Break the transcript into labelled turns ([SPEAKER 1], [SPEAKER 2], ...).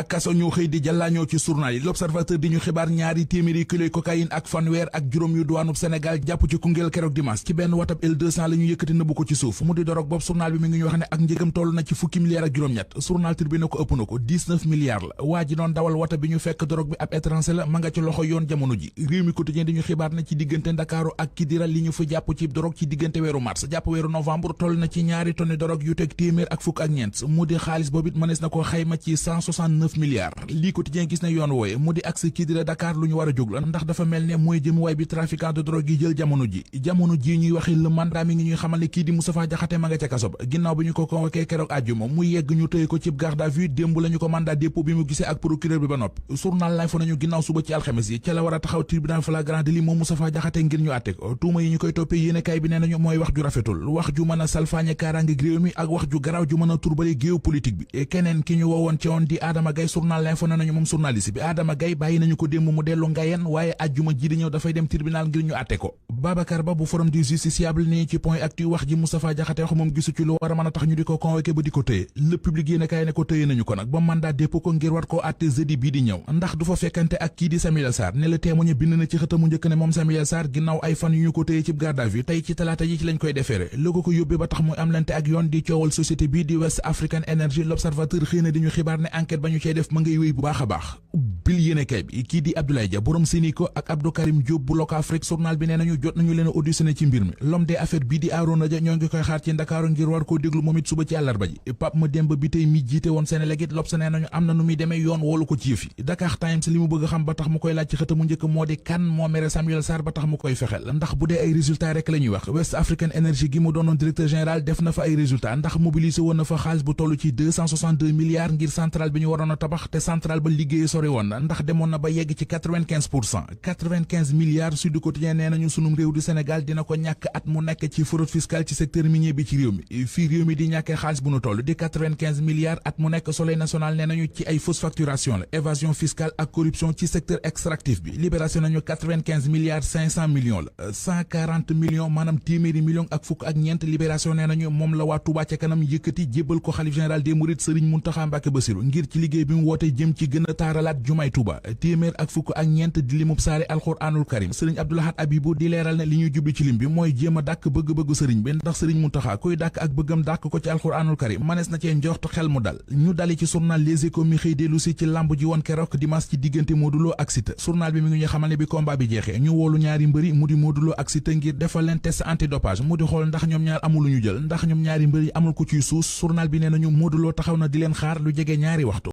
[SPEAKER 1] ak kaso ñoo xëy di jàllaañoo ci journal yi. L'Observateur di ñu xibaar ñaari téeméeri kiloy cocaïne ak fanweer ak juróom yu douanub Sénégal jàpp ci Koungheul keroog dimanche ci benn watab L200 la ñu yëkkati nëbbu ko ci suuf mu di dorog bopp journal bi mi ngi ñu wax ne ak njëgam toll na ci fukki milliards ak juróom-ñett. journal Tribune ko ëpp na ko 19 milliards la. waa ji doon dawal wata bi ñu fekk dorog bi ab étranger la ma nga ci loxo yoon jamono ji. Réew mi quotidien di ñu xibaar na ci diggante Ndakaaru ak Kidira li ñu fa jàpp ci dorog ci diggante weeru mars jàpp weeru novembre toll na ci ñaari tonni dorog yu teg téeméer ak fukk ak ñeent mu di xaalis boobu it mënees na ko xayma ci 169 milliards. lii quotidien gis na yoon wooye mu di axe Kidira Dakar lu ñu war a jóg la ndax dafa mel ne mooy jëmuwaay bi trafiquant de drogue yi jël jamono ji ñuy waxi le mandat mi ngi ñuy xamal ne kii di Moustapha Diakhaté ma nga ca kaso ba ginnaaw bi ñu ko convoqué keroog àjjuma mu yegg ñu tëye ko ci garde à vue démb la ñu ko mandat dépôt bi mu gisee ak procureur bi ba noppi. journal lay fa nañu ginnaaw suba ci alxames yi ca la war a taxaw tribunal flagrant délit moom Moustapha Diakhaté ngir ñu àtte ko tuuma yi ñu koy toppee yéenekaay bi nee nañu mooy wax ju rafetul wax ju mën a salfaañe kaaraange réew mi ak wax ju garaaw ju mën a turbale géopolitique bi. keneen ki ñu woowoon ci woon di Adama Gaye journal lay fa nañu moom journaliste bi Adama Gaye bàyyi nañu ko démb mu dellu Ngayeen waaye àjjuma ji di ñëw dafay dem tribunal ngir ñu àtte ko. Babacar Ba bu forum du justiciable nii ci point actu wax ji Moustapha Diakhaté wax moom gisu ci lu war a mën a tax ñu di ko convoqué ba di ko tëye. Le Public yéenekaay ne ko tëye nañu ko nag ba mandat dépôt ko ngir war koo àtte jeudi bii di ñëw ndax du fa fekkante ak kii di Samuel Sarr ne la témoigné bind na ci xëtamu njëkk ne moom Samuel Sarr ginnaaw ay fan yu ñu ko tëye ci garde à vue tey ci talaata yi ci lañ koy defeere lu ko yóbbee ba tax muy am lante ak yoon di coowal société bii di West African Energy. L'Observateur xëy na di ñu xibaar ne enquête ba ñu cey def ma ngay wéy bu baax a baax. bil yéenekaay bi kii di Abdoulaye Dia borom Sénico ak Abdou Karim Diop bu Locafrique journal bi nee nañu jot nañu leen auditionné ci mbir mi. L'homme des affaires bii di Arona Dia ñoo ngi koy xaar ci Ndakaaru ngir war koo déglu moom it suba ci àllarba ji. Pape Mademba bi tey mi jiite woon Senelec it L'Obs nee nañu am na nu muy demee yoon woolu ko ci yëf yi. Dakar Times li mu bëgg a xam ba tax mu koy laaj ci xëtamu njëkk moo di kan moo mere Samuel Sarr ba tax mu koy fexel ndax bu dee ay résultats rek la ñuy wax West African Energy gi mu doonoon directeur général def na fa ay résultats ndax mobilisé woon na fa xaalis bu toll ci 262 milliards ngir centrale bi ñu waroon a tabax te centrale ba liggéey sori woon na ndax demoon na ba yegg ci 95 milliards. Sud Quotidien nee nañu sunum réew di Sénégal dina ko ñàkk at mu nekk ci fraude fiscale ci secteur minier bi ci réew mi fii réew mi di ñàkkee xaalis bu nu toll di 95 milliards at mu nekk. Soleil national nee nañu ci ay fausse facturation la évasion fiscale ak corruption ci secteur extractif bi. Libération nañu 95 milliards 500 millions la 140 millions maanaam téeméeri millions ak fukk ak ñeent. Libération nee nañu moom la waa Touba ca kanam yëkkati jébbal ko xalif général des mourides Serigne Mountakha Mbacké Bassirou ngir ci liggéey bi mu woote jëm ci gën a taaralaat jumaay Touba. téeméer ak fukk ak ñeent di limub saari alxuraanul karim. Serigne Abdou Lahad Abibou di leeral ne li ñuy jubli ci lim bi mooy jéem a dàkk bëgg-bëggu Serigne bi ndax Serigne Mountakha kuy dàkk ak bëggam dàkk ko ci alxuraanul karim manees na cee njort xel mu dal. ñu dali ci journal Les Échos mi xëy dellu si ci lamb ji woon keroog dimanche ci diggante Modou Lo ak Siteu. journal bi mi ngi ñu xamal ne bi combat bi jeexee ñu woolu ñaari mbëri mu di Modou Lo ak Siteu ngir defal leen test antidopage mu di xool ndax ñoom ñaar amul lu ñu jël ndax ñoom ñaari mbëri amul ko ciy suus. journal bi nee nañu Modou Lo taxaw na di leen xaar lu jege ñaari waxtu.